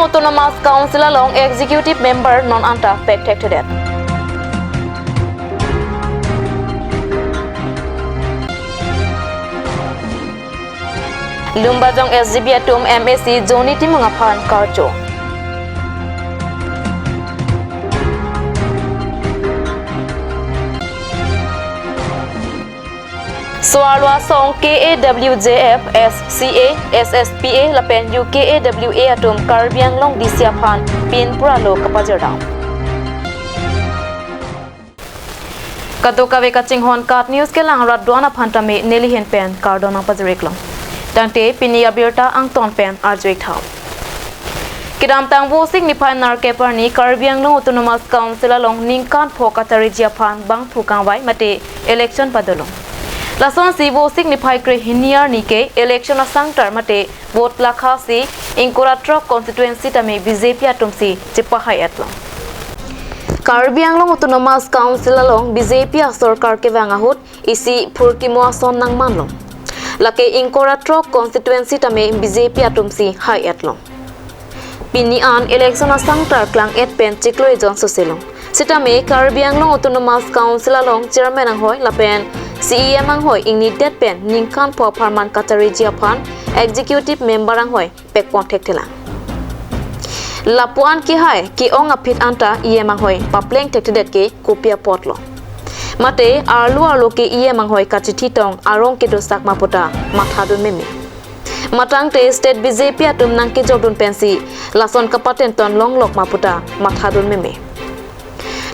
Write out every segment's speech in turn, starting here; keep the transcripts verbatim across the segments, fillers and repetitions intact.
Autonomous Council along Executive Member non anta pek thekthedet. Lumbajong S G B atum M A C Johnny Timung aphan karcho. So-arlo asong K A W J F, S C A, S S P A lapen U K A W A atum Karbi Anglong D C aphan pinpura lo kapajirdam. Kadokave kachinghon KAT News kelang rat do-an aphan tame neli ahin pen kardom nangpajir-iklo. Tangte pini abirta angton pen arju-ik tha. Kedamtang Vosik niphai nerkep arni Karbi Anglong Autonomous Council along ningkan pho katariji aphan bangphu kangvai mate election padolo. Lasonsi Vosik niphai krehini arni ke election asangtar mate vote lakha si ingkoi ra throk constituency tame B J P atum si chepahai-etlo. Karbi Anglong Autonomous Council along B J P asorkar kevang ahut isi phurkimo ason nangmanlo. Lake ingkoi ra throk constituency tame B J P atum si hai-etlo. Pini an election asangtar klang-et pen chiklo ejon soselo. Sitame Karbi Anglong Autonomous Council along chairman anghoi lapen C E M anghoi ingnidet pen ningkan pho apharman katariji aphan executive member anghoi pekpon thekthelang. Lapu-an kehai ke-ong aphi anta E M anghoi papleng thekthedet ke kopi apotlo. Mate arlo arlo ke E M anghoi kachithi tong arong kedosak ma puta mathadun meme. Matangte state B J P atum nangkejokdun pensi lason kapatenton longlok ma puta mathadun meme.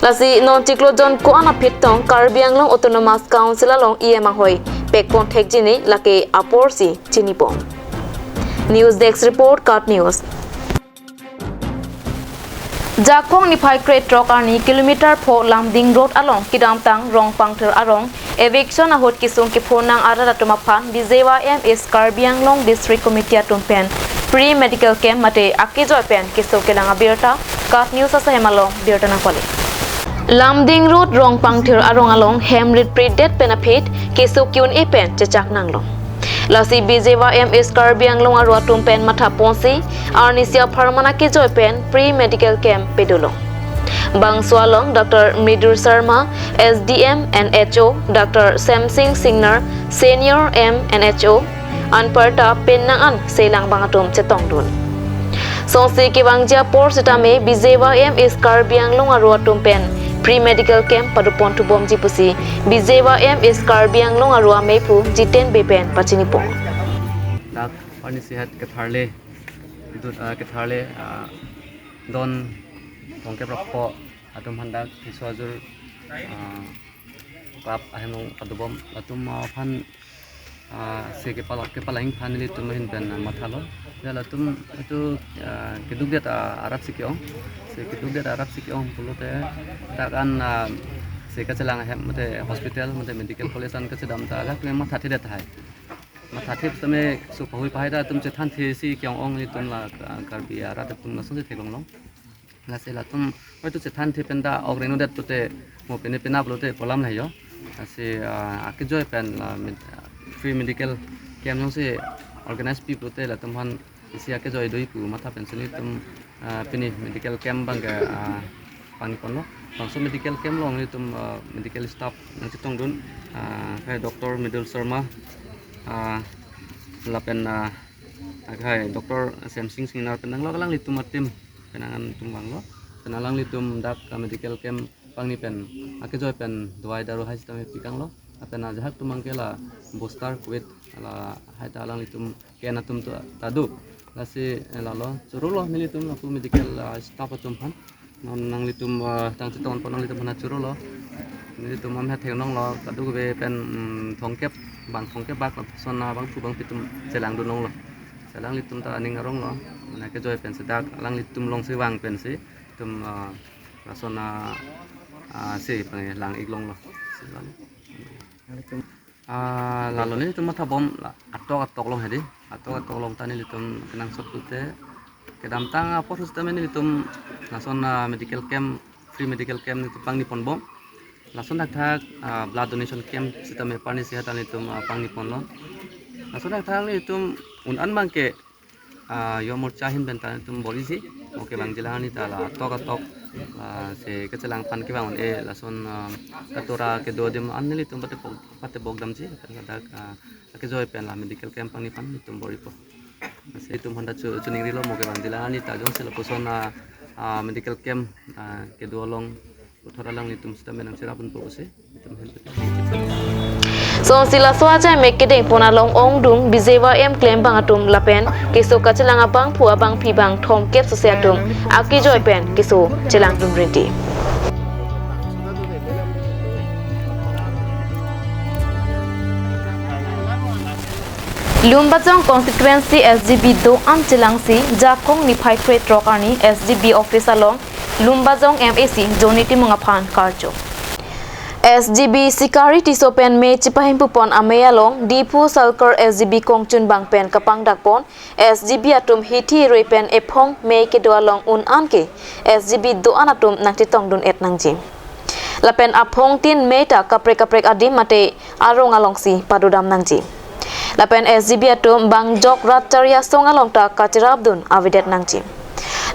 Lasi non chiklo jon ko-an aphi tong Karbi Anglong Autonomous Council along E M anghoi pekpon thekji ne lake aporsi chinibom. News Desk Report, KAT News. Jakhong niphai krethrok arni kilometer pho Lumding Road along kedamtang Rongpangthir arong eviction ahut kesung kephonang arat atum aphan B J Y M East Karbi Anglong District Committee atum pen free medical camp mate akejoi pen keso kelang abirta KAT News asahem along birta nangpale. Lumding Road Rongpangthir arong along hem rit prit det pen aphi keso ke-un-e pen chechak nanglong. Lasi B J Y M East Karbi Anglong aro atum pen mathaponsi arnisi apharman akejoi pen free medical camp pedolong. Bangso along Doctor Mridul Sharma, S D M and H O, Doctor Semsing Singnar, Senior M and H O, anparta penang an selang abang atum chetongdun. Songsi kevangji apor sitame B J Y M East Karbi Anglong aro atum pen free medical camp padopon thubomji pusi B J Y M East Karbi Anglong aro amephu Jiten Bey pen pachinipon. Dak arnisi hat ketharle, dut, ah, ketharle, ah, don thomkep ra pho atum aphan dak keso ajur, ah, club ahem along padobom atum aphan, ah, se kepala, kepalangji aphan nelitum ahin pen, ah, mathalo. Ya latum itu, ah, keduk det, ah, arat si ke-ong. Se keduk det arat si ke-ong pulote dak an, ah, se kachelang ahem mate hospital mate medical college an kachedam ta lak le mathathedet tahai. Mathathe tame so pahui pahai ta atum chethanthesi ke-ong-ong nelitum la, ah, Karbi arat atum lasonsi theklonglong. Lasi latum hoito chethanthe pen ta ok rengnodet pulote mo pine penap lote polam layo. Lasi, ah, akejoi pen la med-, free medical camp jongsi organize pi pulote latum aphan isi akejoi do-i pu matha pensi nelitum, ah, pini medical camp abang ke, ah, pangponlo. Bangso medical camp along nelitum, ah, medical staff nangchetongdun, ah, hai Doctor Mridul Sharma, ah, lapen, ah, hai Doctor Semsing Singnar pen nanglok alanglitum a-team pen nangan tum vanglo. Pen alanglitum dak, ah, medical camp pangni pen akejoi pen dawai daru hai sitame pikanglo. Lapen ajahak atum abang ke la booster covid la hai ta alanglitum ke-en atum ta, ta do. Lasi, eh, lalo chorolo nelitum lapu medical, ah, staff atum aphan. Non nanglitum, ah, tang chetongpon nanglitum aphan chorolo. Nelitum amha theklonglo kadokave pen, mm, thomkep bang thomkep bak lason abangphu abangpi atum chelangdun longlo. Chelangdun atum ta aning aronglo. Mane akejoi pensi dak alanglitum alongsi vang pensi itum, ah, lason, ah, ah, si panglang-ik longlo. Si lalo. Ah, lalo nelitum mathabom la atok atok along hedi. Atok atok along ta nelitum kenangsot pulote kedamtang apor sitame nelitum lason, ah, medical camp, free medical camp nelitum pangniponbom. Lason thakthak, ah, blood donation camp sitame arnisi hat ta nelitum, ah, pangniponlo. Lason thakthak nelitum un-an abang ke, ah, Yuva Morcha ahin pen ta nelitum bor-isi. mo kevangji alang arni ta la atok atok, ah, se kachelang aphan kevang un-e, lason, ah, katora kedo adim an nelitum patebok, patebok damji, lapen ladak, ah, akejoi pen la medical camp pangni aphan nelitum bor-ipo. Lasi nelitum aphan ta chu, chiningrilo mo kevangji alang arni ta jongsi lapuson, ah, ah, medical camp, ah, kedo along puthot alanglitum sita menang cherap unpo pusi nelitum aphan ta. Sonsi laso ajai mek kedeng pon along ongdung, bijeva em klembang atum lapen keso kachelang abangphu abangphi bang thomkep sose atum akejoi pen keso chelangdun rinti. Lumbajong constituency S G B do-an chelangsi Jakhong niphai krethrok arni S G B office along Lumbajong M A C Johnny Timung aphan karcho. S G B Sikari Tisso pen mei chepahemphu pon amei along Diphu Salkar S G B kongchunbang pen kapangdak pon S G B atum hithi rui pen ephong mei kedo along un-an ke S G B do-an atum nangchetongdun-et nangji. Lapen aphongtin mei ta kaprek kaprek adim mate arong alongsi padodam nangji. Lapen S G B atum bang jok rat chari asong along ta kacherapdun avedet nangji.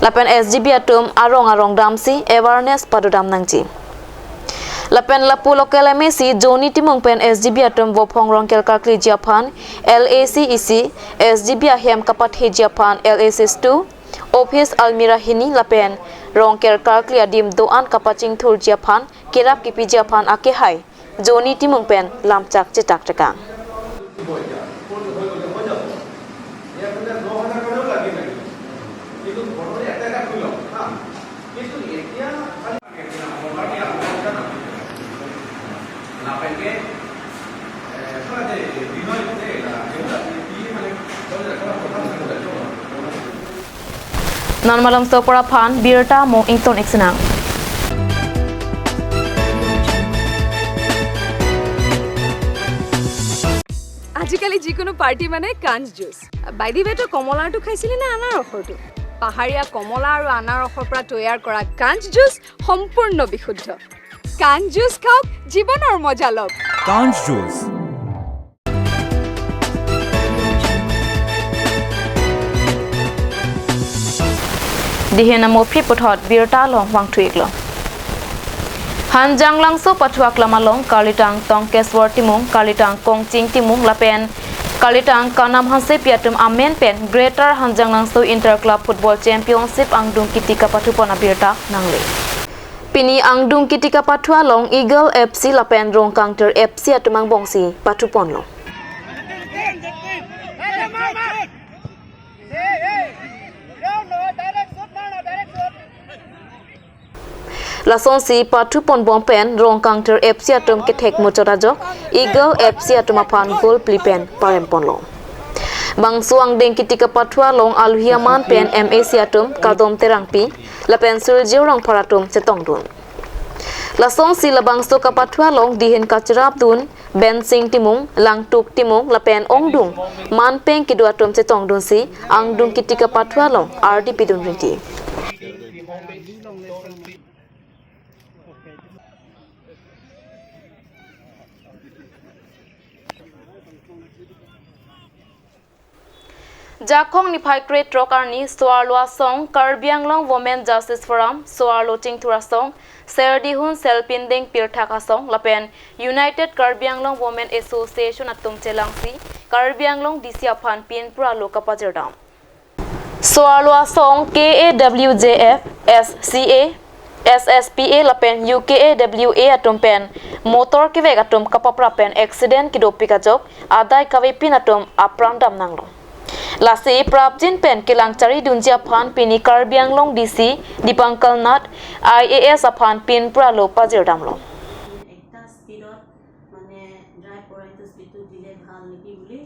Lapen S G B atum arong arong damsi awareness padodam nangji. Lapen lapu local M A C Johnny Timung pen S G B atum vophong rongker karkliji aphan L A C isi, S G B ahem kapatheji aphan L A C two, office almirah hini lapen rongker karkli adim do-an kapachingthurji aphan kerap kipiji aphan akehai Johnny Timung pen lamchak chetak tekang. Non malom sopora aphan birta mo ington iksinang. আজিকালি যিকোনো পাৰ্টি মানে কাঞ্চ juice. By the ৱে, তই কমলাৰটো খাইছিলি নে আনাৰসৰটো? পাহাৰীয়া কমলা আৰু আনাৰসৰ পৰা তৈয়াৰ কৰা কাঞ্চ জুচ সম্পূৰ্ণ বিশুদ্ধ। কাঞ্চ জুচ খাওক, জীৱনৰ মজা লওক। Kanch Juice. Dihin amo phli puthot birta along vangthu-iklo. Hanjanglangso pathu aklam along karlitang Tongkeswor Timung, karlitang Kongching Timung lapen karlitang Kanam Hansepi atum amen pen Greater Hanjanglangso Inter Club Football Championship angdung kiti kapathupon abirta nangle. Pini angdung kiti kapathu along Eagle F C lapen Rongkangthir F C atum angbongsi pathuponlo. Lasonsi pathuponbom pen Rongkangthir F C atum kethek muchot ajok Eagle F C atum aphan goal phli pen paremponlo. Bangso angdeng kiti kapathu along aluhi aman pen M A C atum Kadom Terangpi lapen Surjya Rongphar atum chetongdun. Lasonsi labangso kapathu along dihin kacherapdun Bensing Timung, Langtuk Timung lapen ongdung manpeng kedo atum chetongdunsi angdung kiti kapathu along ardi pidun rinti. Jakhong niphai krethrok arni so-arlo asong Karbi Anglong Women Justice Forum, so-arlo chingthur asong, Serdihun Selpindeng Pirthak asong lapen United Karbi Anglong Women Association atum chelangsi Karbi Anglong D C aphan pinpur alo kapajirdam. So-arlo asong K A W J F, S C A, S S P A lapen U K A W A atum pen motor kevek atum kapaprap pen accident kedopik ajok adai kavepin atum apran damnanglo. Lasi prapjin pen kelang charidunji aphan pini Karbi Anglong D C Dipankar Nath I A S aphan pinpur alo pajirdamlo. একটা স্পিডত মানে ড্ৰাইভ কৰাইতো স্পিডটো দিলে ভাল নেকি বুলি।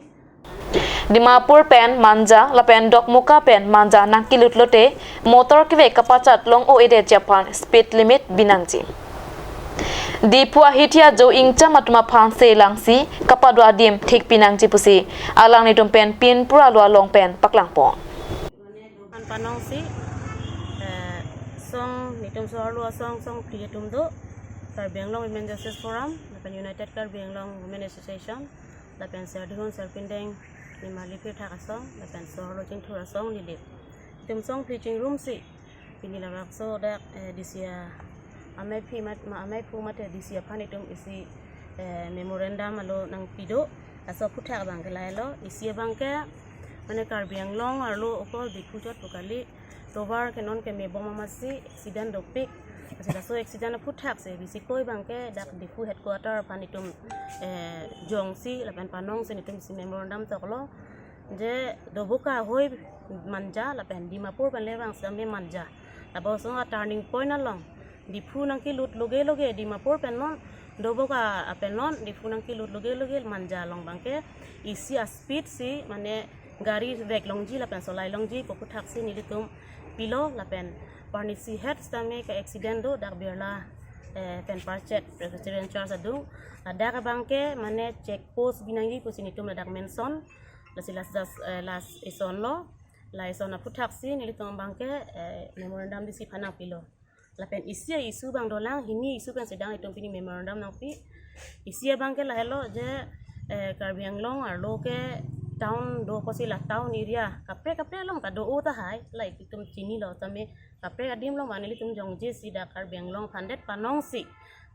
Dimapur pen Manja lapen Dokmoka pen Manja nangkelut lote motor kevek kapachat long o-edetji aphan speed limit binangji. Diphu ahithi ajo ingcham atum aphan selangsi kapado adim thik pinangji pusi alanglitum pen pinpur alo along pen paklangpon. Kan panong si, eh, song nitum so-arlo asong song phli atum do, Karbi Anglong Women Justice Forum, lapen United Karbi Anglong Women Association, lapen Serdihun Selpindeng Nimarli Pirthak asong, lapen so-arlo chingthur asong nilip. Itum song phli chingrumsi, Pini labangso dak, eh, D C a, amei phi mat, ma amei phu mate D C aphan itum isi, eh, memorandum alo nangpi do. Laso aphuthak abangke lahelo, isi abangke mane Karbi Anglong arlo okol Diphu chot pu kali, tovar ke non keme bom amatsi accident dopik. Lasi laso accident aphuthak si bisi koi abangke dak Diphu headquarter aphan itum, eh, jongsi lapen panongsi nelitum isi memorandum toklo. Je Doboka ahoi Manja lapen Dimapur pen le vang sitame Manja. Labangso a turning point along Diphu nangkelut loge loge Dimapur pen non, Doboka apen non Diphu nangkelut loge loge Manja along abangke isi a speed si mane gari vek longji lapen solai longji pu aphuthak si nelitum pilo lapen parnisi het sitame ke accident do dak Birla, eh, pen Parchet Presbyterian Church adung. Ladak abangke mane check post bi nangji pusi nelitum ladak mention. Lasi last just, eh, last ison lo. La ison aphuthak si nelitum abangke, eh, memorandum D C aphan nangpilo. Lapen isi a issue abang dolang, hini issue pen sedang itum pini memorandum nangpi. Isi abangke lahelo je, eh, Karbi Anglong arlo ke town do pusi la town area kaprek kaprek along ta do-o tahai, la itum chinilo tame kaprek adim along mane nelitum jongje si dak Karbi Anglong aphan det panongsi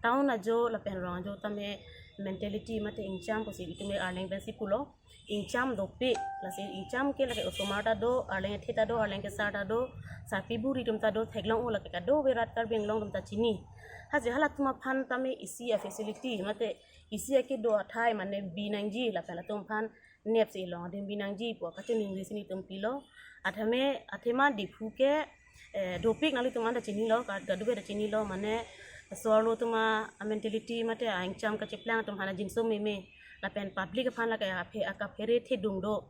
town ajo lapen rong ajo tame mentality mate ingcham pusi itum arleng pensi pulo. Ingcham dopik, lasi ingcham ke lake osomar ta do, arleng ethe ta do, arleng kesar ta do, sarpi buri atum ta do, theklong-o lake kadokave rat Karbi Anglong atum ta chini. Haji halatum aphan tame isi a facility mate isi akedo athai mane bi nangji lapen latum aphan nepsi long adim bi nangji pu kachiningri si nelitum pilo. Athame, athema Diphu ke, eh, dopik nanglitum anta chinilo, ka-, kadokave ta chinilo, mane so-arlo atum a mentality mate a ingcham kacheplang atum aphan ajinso meme. Lapen public aphan lake aphe-, akaphere thedung do.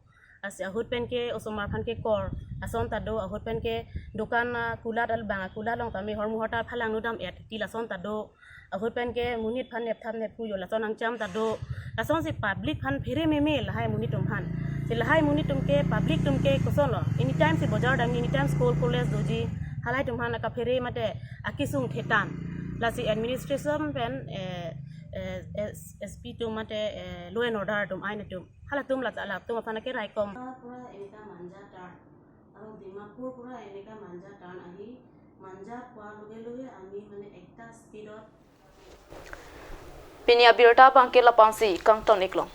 Lasi ahut pen ke osomar aphan ke kor ason ta do, ahut pen ke dokan akulat al bang akulat along tame hormu hortar phalang nudam et ti lason ta do. Ahut pen ke monit aphan nepthap nephu jo lason angcham ta do. Lasonsi public aphan phere meme lahai monit atum aphan. Si lahai monit atum ke, public atum ke kosonlo, anytime si bojar damji, anytime school college doji, halai atum aphan akaphere mate akesung thetan. Lasi administration pen, eh, eh, S-, S P atum mate, eh, law and order atum, ain atum, halatum la, latum aphan ke raikom. Pura eneka Manja turn, aro Dimapur pura eneka Manja turn ahi, Manja pua loge loge ami mane ekta speed ot. Pini abirta abangke la-ansi kangton-iklong.